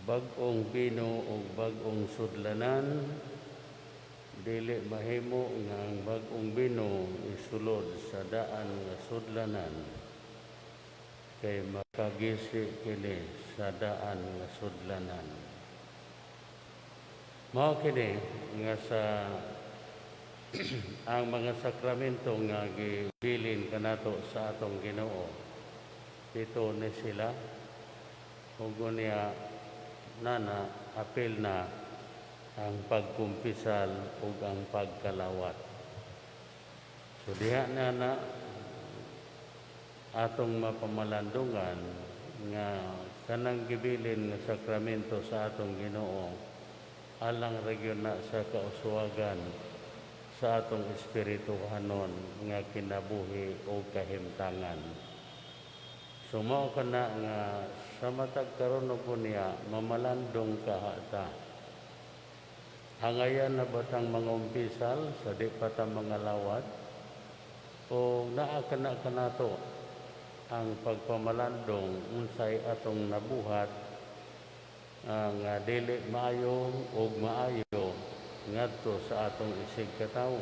Bag-ong bino ug bag-ong sudlanan. Dili mahimo nga ang bag-ong bino isulod sa daan nga sudlanan, kay makagisi kini sa daan nga sudlanan. Mao kini nga sa ang mga sakramento nga gibilin kanato sa atong Ginoo, dito ni sila ug unya nana apil na ang pagkumpisal ug ang pagkalawat. So diha na na atong mapamalandungan nga kanang gibilin nga sakramento sa atong Ginoo alang ra gyud na sa kauswagan sa atong espirituhanon nga kinabuhi o kahimtangan. So mao kana nga sa matag karon og niya mamalandong kaha ta. Angayan na batang mga umpisal sa di pa ta mangalawat o naa kana kanato ang pagpamalandong unsay atong nabuhat nga dili maayo ug maayo ngadto sa atong isig katawo.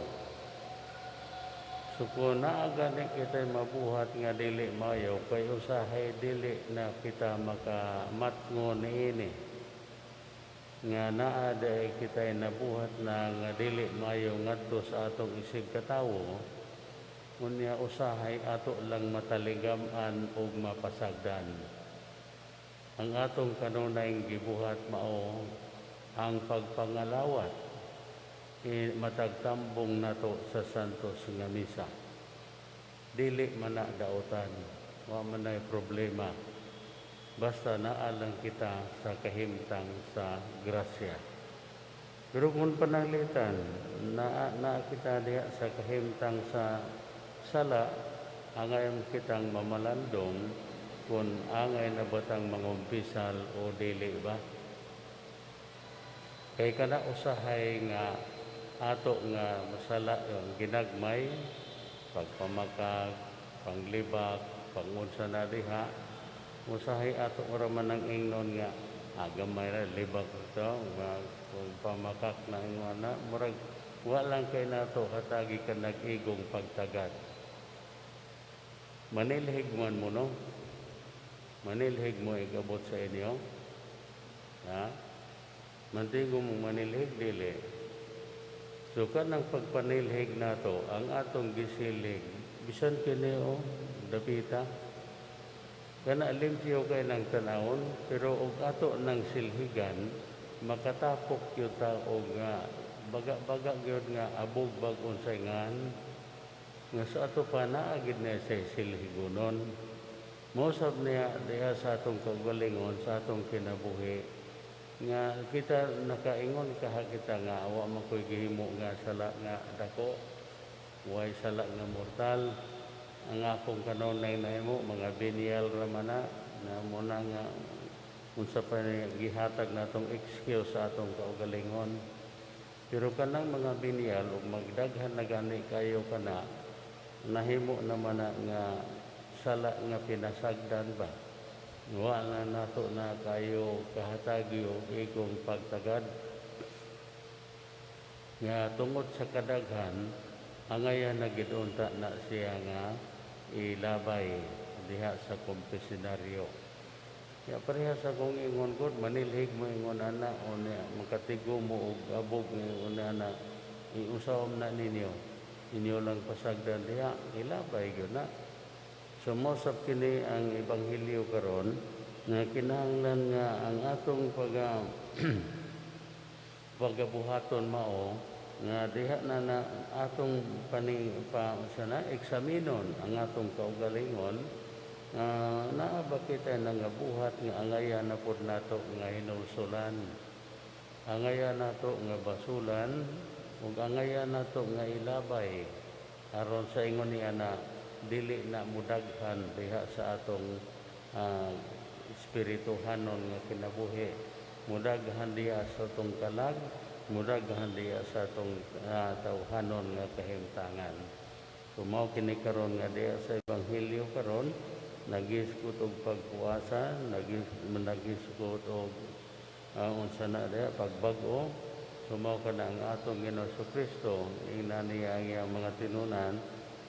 So kung naa gani kita'y mabuhat nga dili maayo, kay usahay dili na kita makamatngo niini nga naa diay kita'y nabuhat na nga dili maayo ngadto sa atong isig katawo, unya usahay ato lang mataligam-an ug mapasagdan. Ang atong kanunay gibuhat mao ang pagpangalawat matagtambong nato sa Santos nga Misa. Dili man na dautan, wa man nay problema. Basta naa lang kita sa kahimtang sa grasya. Pero kung pananglitan, naa, naa kita diha sa kahimtang sa sala, angay kitang mamalandong kung angay na batang mangumpisal o dili ba. Kay kana usahay nga ato nga masala yung ginagmay, pagpamakag, panglibak, pangunsa na diha, usahay ato ora man ang ingnon nga gamay ra libak ito, pamakak na ingon na, murag wa lang kay nato hatagi ka nag-igong pagtagad. Manilhig man mo, no? Manilhig mo igabot sa inyo? Ha? Mantigo mo manilhig, dili? So kanang pagpanilhig nato, ang atong gisilhig, bisan kini o dapita, kana limpyo kay ng tanawon, pero og ato ng silhigan, makatapok gyud ta og nga baga-baga gyud nga abog bag unsay ngan nga sa ato pa naa gid na sa silhigunon. Mosab niya diha sa atong kaugalingon, sa atong kinabuhi nga kita nakaingon kaha kita nga awa man ko'y gihimo nga sala nga dako, way sala nga mortal. Ang akong kanunay nahimo mga venial ra man na na mo na nga unsa pa ni gihatag natong excuse sa atong kaugalingon. Pero kanang mga venial ug magdaghan na gani kayo kana, nahimo naman na nga sala nga pinasagdan ba. Wa na nato na kayo kahatagi og igong pagtagad nga tungod sa kadaghan, angayan na gid unta na siya nga ilabay diha sa kompesinaryo. Ya pareha sa kong ingon god, manilhig mo ingon ana o niya, makatigo mo og abog ingon ana, iusawam na ninyo. Inyo lang pasagdan diha, ilabay gyud na. So mosab kini ang ebanghelyo karon nga kinahanglan nga ang atong pagabuhaton mao nga diha na na atong paning pa sana eksaminon ang atong kaugalingon nga naa ba kita nangabuhat nga angayan na pod nato nga hinulsulan, angayan nato nga basulan ug angayan nato nga ilabay aron sa ingon niya na dili na mudaghan diha sa atong espirituhanon nga kinabuhi, mudaghan diha sa atong kalag, mudaghan diha sa atong tawhanon nga kahimtangan. So mao kini karon nga diha sa ebanghelyo karon nagisgot og pagpuasa, nagisgot og Unsa na diha pagbag-o. So mao kana ang atong Ginoo Kristo, ingna niya ang iyang mga tinunan,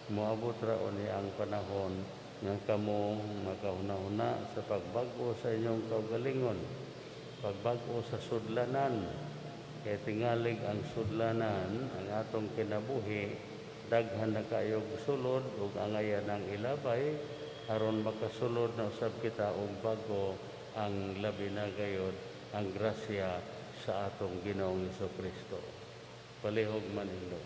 moabot ra niya ang panahon nga kamo makahuna-huna sa pagbag-o sa inyong kaugalingon, pagbag-o sa sudlanan. Kay tingalig ang sudlanan, ang atong kinabuhi, daghan na kaayog sulod ug angayan ang ilabay aron makasulod na usab kita og bago ang labi na gayod ang grasya sa atong Ginoong Kristo. Palihog manindog.